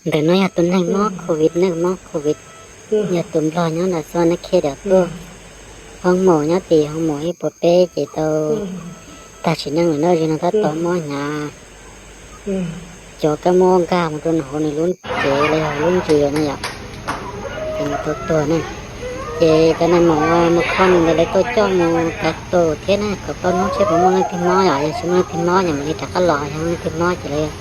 Ntawm no yog tus neeg mob covid ne, mob covid, yog tus nplog nyob nram Xua Nab Khej tuaj. Hoob Maum nyob tim Hoob Maum ib puas peb ces tau tag sim neej lawm na, zaum no tab tom mob hnyav, cov kab mob nkag mus rau nws hauv nws lub cev los yog lub ntsws na yom, ces nws tau tuag na. Ces cov neeg Hmoob mus kho nws ntawd lawv tuaj coj mus kav tus thiab na, kom plaub hnub seb puas muaj leej twg mob, yog tsis muaj leej twg mob ces mam li rov qab los, yog leej twg mob ces lawv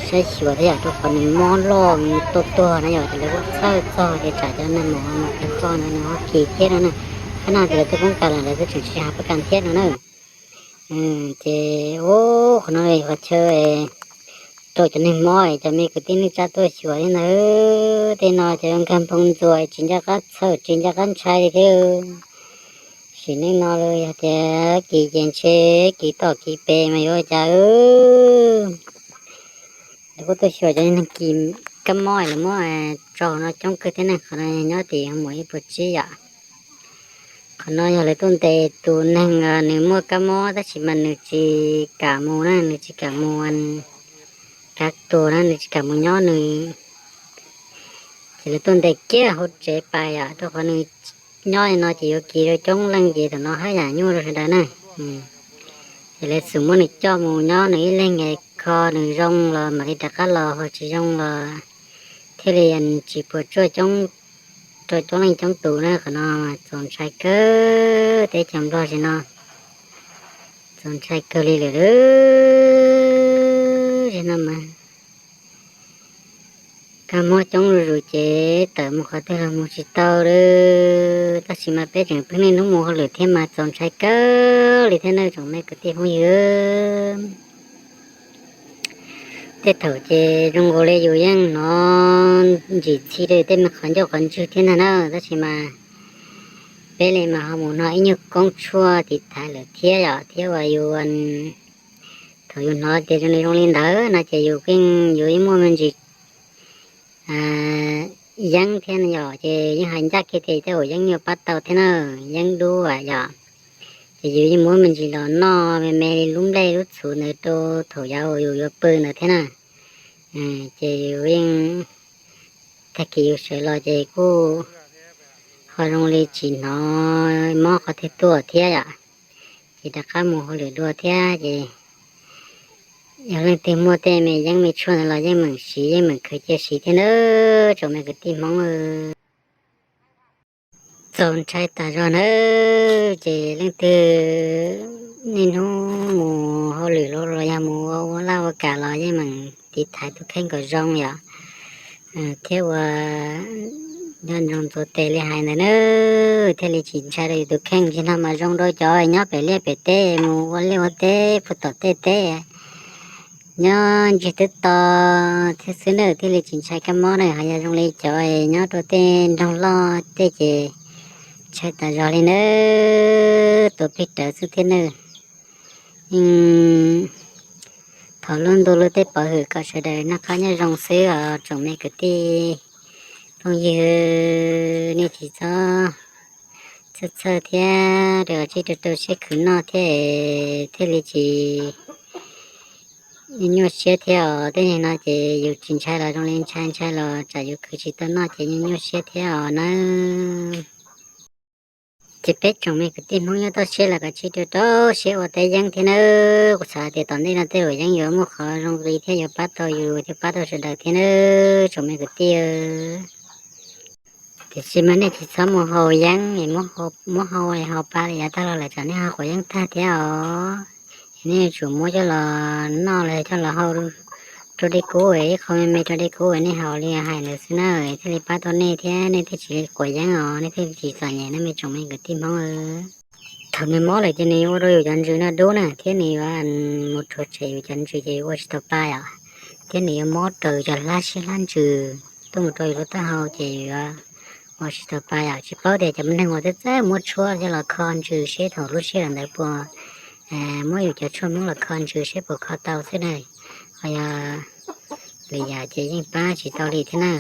saib xyuas thiab yom, rau qhov nws mob loj nws tuaj tuag na yom, ces lawv kuj txhawj txog tias tsam cov neeg Hmoob mus kav tus ntawd nws ho kis thiab no na. Qhov no ces lawv twb poob kas lawm, lawv twb tseem tsis hais puas kam thiab no na. Ces ua qhov no qhov chaw rau cov neeg mob, cov me kwv tij neej tsa tuaj xyuas thiab ntag. Tej no cov nkag npoo ntxuas tsis nco qab txhawj tsis nco qab ntshai li thiab. Sim neej no los yog tias kis ces ntshe kis tom kis pes mas yuav ua cas. Lawv kuj tuaj xyuas cov neeg kis kab mob lawv muab tso no coob kawg thiab ne. Qhov no nyob tim Hoob Maum ib puas tsib yom. Qhov no yog lawv tuaj ntes tus neeg nws muaj kab mob tab sis mas nws tsis kam mus na, nws tsis kam mus kav tus na, nws tsis kam mus nyob nws, ces lawv tuaj ntes kiag hauv tsev pais yom, rau qhov nws nyob li no ces yuav kis rau coob leej ces thaum no haj yam nyuaj rau sawv daws na. Ces lawv xub muab nws coj mus nyob nws ib leeg, kho nws zoo los mam li rov qab los, ho tsis zoo los thiaj li tsis puas tsuaj coob rau coob leej coob tus na. Qhov no txaus ntshai kawg, teb chaws Nplog sim no txaus ntshai kawg li lawm. Sim no mas kab mob coob zuj zus ces tawm mus qhov twg los mus tsis tau li. Tab sis mas peb tseem pheej niaj hnub mus hauj lwm thiab mas txaus ntshai kawg li thiab na tsoom me kwv tij phooj ywg. Tej thaum ces zoo nkaus li yus yeej hnov ntsim txhij rau tej me qhov ncauj qhov ntswg thiab ntag na, tab sis mas peb li mas ho mus noj ib nyuag koob tshuaj tiv thaiv lawm thiab yom, thiab uas yus thaum yus hnov tias zoo li zoo li ntawd no ces yus yeej yuav muaj me ntsis yeeb thiab yom, ces yeej hais ncaj kiag tias tej zaum yeeb yuav pab tau thiab na, yeeb dub yom. Ces yus yeej muab me ntsis los noj me me li lub nplej lub txhuv ntawd rau thaum yav uas yus yuav pw ntawd thiab na. Ces yus yeej, tag kis yus sawv los ces kuj ho zoo li tsis hnov mob qhov twg tuaj thiab yom. Ces rov qab mus hauj lwm dua thiab ces yog leej twg muaj tej me yeeb me tshuaj ntawd los yeej meem siv yeej meem khaws cia siv thiab na tsoom me kwv tij Hmoob. Txaus ntshai tas zog nawb, ces leej twg niaj hnub mus hauj lwm los yog mus ua laj ua kam los yeej meem tiv thaiv tus kheej kom zoo yom, thiab ua nco ntsoov ntxuav tes li hais ntawd na, thiaj li tsis ntshai rau yus tus kheej. Tsis no mas zoo rau cov nyob pem liaj pem teb mus ua liaj ua teb puag tom tej teb nyob ntsiag twb to thiab xwb na thiaj li tsis ntshai kab mob na. Ho yog zoo li cov nyob rau tej nroog loj tej ces ntshai tas zog li na, tua plig rawv xwb thiab na. Yeej thov lub ntuj lub teb pov hwm kom sawv daws noj qab nyob zoo xwb os tsoom me kwv tij phooj ywg. Nej tsis txhob txhawj txhawj thiab, rau tsij rau rau siab khwv noj thiab thiaj li tsis nyuaj siab thiab os. Tej no ces yus tsis ntshai los zoo li ntshai, ntshai los tsam yus khwv tsis tau noj ces nyuaj nyuaj siab thiab os nawb. Ces peb tsoom me kwv tij Hmoob nyob toj siab los kom tsij rau rau siab ua teb yeeb thiab nawb. Kuv xav tias tom ntej no tej uas yeeb yuav muaj qhov zoo li thiab yuav pab tau yus thiab pab tau sawv daws thiab nawb tsoom me kwv tij. Tiam sis mas nej tsis txhob mus haus yeeb, muab haus es haus pa li yav tag los lawm tsam nej ho quav yeeb tag thiab os. Nej yuav tsum muab coj los noj los coj los hau rau dej kub, ib qho me me rau dej kub nej haus li hais ntawd xwb na, thiaj li pab tau nej thiab nej thiaj tsis quav yeeb os, nej thiaj tsis txom nyem na me tsoom me kwv tij Hmoob. Thaum nws mob lawm ces nws yuav ua rau yus cov ntsws no dub na, thiab nws yuav mus rhuav tshem yus cov ntsws ces ua tsis tau pa yom, thiab nws yuav mob raws cov hlab siab hlab ntsws tuaj mus rau yus lub taub hau ces yuav ua tsis tau pa yom. Tsis paub tias cov neeg uas txawj txawj muab tshuab coj los kho ntsws seb thaum lub sij hawm ntawd puas muab yus cov tshuaj Hmoob los kho ntsws seb puas kho tau xwb na. Ho yog lwm yam ces yeej pab tsis tau li thiab na.